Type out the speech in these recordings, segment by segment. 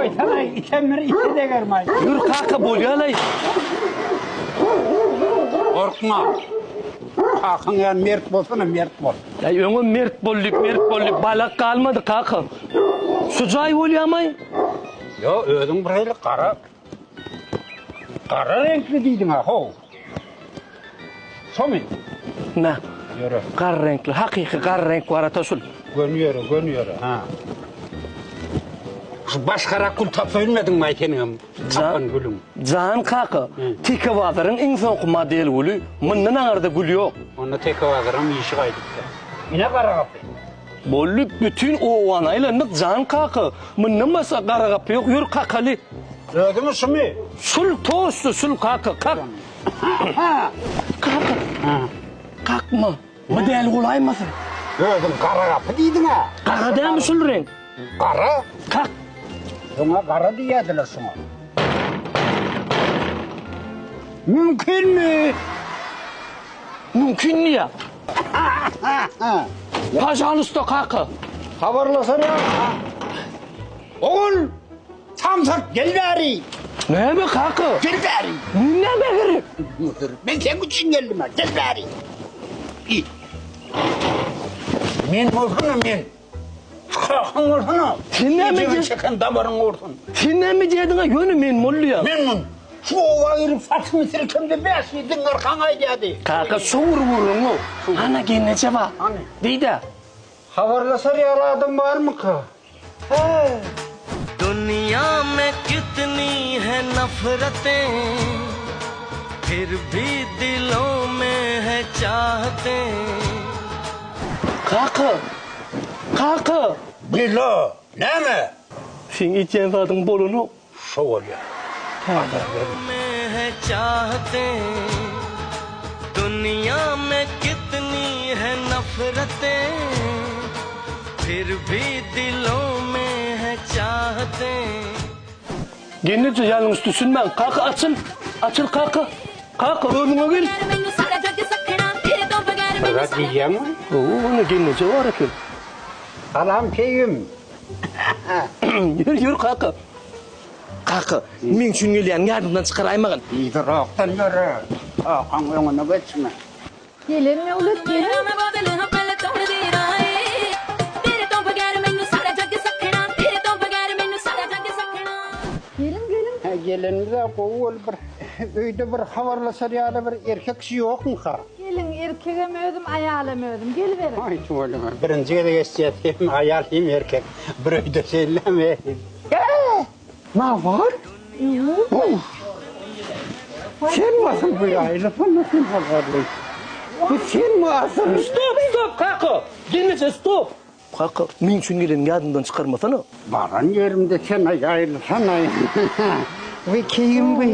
Goýsana, item bir ite degermaý. Ýür kaka bolýalaý. Gorkma. Kakaň ýaly mert bolsana, mert bol. Äý öňem mert bol diýip, mert bol diýip balak galmady kaka. Şu jaý bolýamaý? Ýo, özüň bir hili gara gara reňkli diýdiň-ä, how. Şomy? Nä? Ýöre. Gara reňkli, hakyky gara reňk bar ata şul. Göni ýöre, göni ýöre, ha. Şu başgarak gül tapsa bilmediňmi-aý seniňem tapan gülüň? Jan kaka, Tekebazaryň iň soňky model güli, mundan aňarda gül ýok. Onda Tekebazaryňam işi gaýdypdyr. Ine gara gapy. Boldy, bütin obany aýlandyk, jan kaka. Mundan başga gara gapy ýok, ýör kakaly. Özümi şumy? Şul toşdy, şul kaka, kak. Kaka. Kakma. Bu däli bolaýmasyn? Özüň gara gapy diýdiň-ä. Gara dälmi şul reňk? Gara. Kak. Şoňa gara diýýärdiler şoňa. Mümkinmi? Mümkin diýýär. Pažalusta kaka. Habarlaşar Ogul! Samsyk gel bäri! Näme kaka? Gel bäri! Näme gerek? Men seň üçin geldim, gel bäri! Men bolsana men. Kakaň bolsana. Sen näme diýdiň? Çeken damaryň gursun. Sen näme diýdiň-a? Ýöne men bol diýýän. Men mun. Şu oba girip saçymy silkemde 5 ýyl arkaň aýdýardy. Kaka şowur gürrüň o. Ana gelneje bar. Hany? Diý-de. Habarlaşar ýaly adam barmyka? Hä. Dünýä me kitni he nafrateň Phir bhi dilon me he çahteň. Kaka! Kaka! Bela! Näme? Seň etýän zadyň bolanok. Şo bolýar. Azar berme. Me he çahteň Dünýä me kitni he nafrateň Phir bhi dilon me he çahteň. Gelneje ýalňyş düşünmäň kaka açyl açyl kaka kaka özüňe gel. Bir zat diýýäňmi? Hawa ony gelneje bar eken. Salam keýgim. Ýör ýör kaka. Kaka, meň üçin gelýäniňi ýadyňdan çykaraýmagyn. Yzrakdan ýöre, kakaň öňüne geçme. Gelen Möwlit gelen. Geliň geliň. Hä gelenimiz-ä gowy boldy bir öýde bir habarlaşar ýaly bir erkek kişi ýokmyka? Geliň erkegem özüm aýalam özüm geliberiň. Aý tüweleme birinji gezek eşitýäs hem aýal hem erkek bir öýde şeýlemi. Nabar? Sen basyl bu ýaýla sonda sen bolgarly. Bu sen basyl. Stop stop kaka. Gelneje stop. Kaka meň üçin geleniňi ýadyňdan çykarmasana. Baran ýerimde sen aý aýrylsanaý. Bu keýgim bu.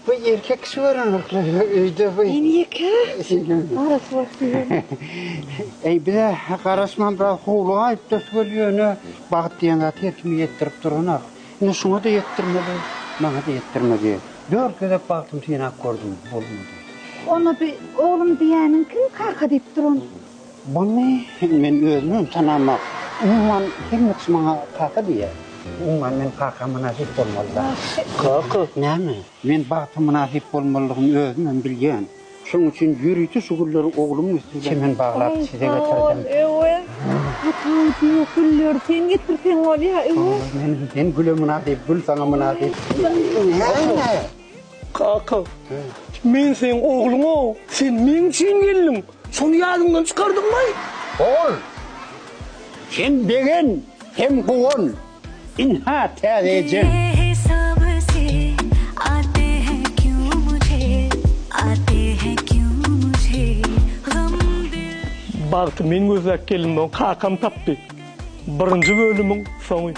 Bu erkek kişi görenoklar öýde bu. Men ýeke. Garaşyp otyryn. Eý bize garaşman biraz howlugaýypdyrys weli ýöne bagt diýen zat her kime ýetdirip duranok. Ine şuňa-da ýetdirmedi, maňa-da ýetdirmedi. Dört gezek bagtymy synap gördüm, bolmady. Onda bi oglum diýýäniň kim kaka diýip duran? Buny men özümem tanamok. Umuman hemme kişi maňa kaka diýýär. Umuman men kaka mynasyp bolmaly-da. Kaka. Näme? Men bagta mynasyp bolmalydygymy özümem bilýän. Şoň üçin ýörite şu gülleri oglumyň üsti bilen çemen baglap Aý, size sag bol, getirdim. Öwez. Tapawudy ýok, gülleri sen getirseň bolýa, Öwez. Men, men güle mynasyp, gül saňa mynasyp. Näme? Kaka, men seň ogluň-ow, sen meň üçin geldiň. Şony ýadyňdan çykardyňmaý? Ogul, sen begen, hem guwan. Ynha täze ejeň. Bagty men gözläp geldim, kakam tapdy. Birinji bölümiň soňy.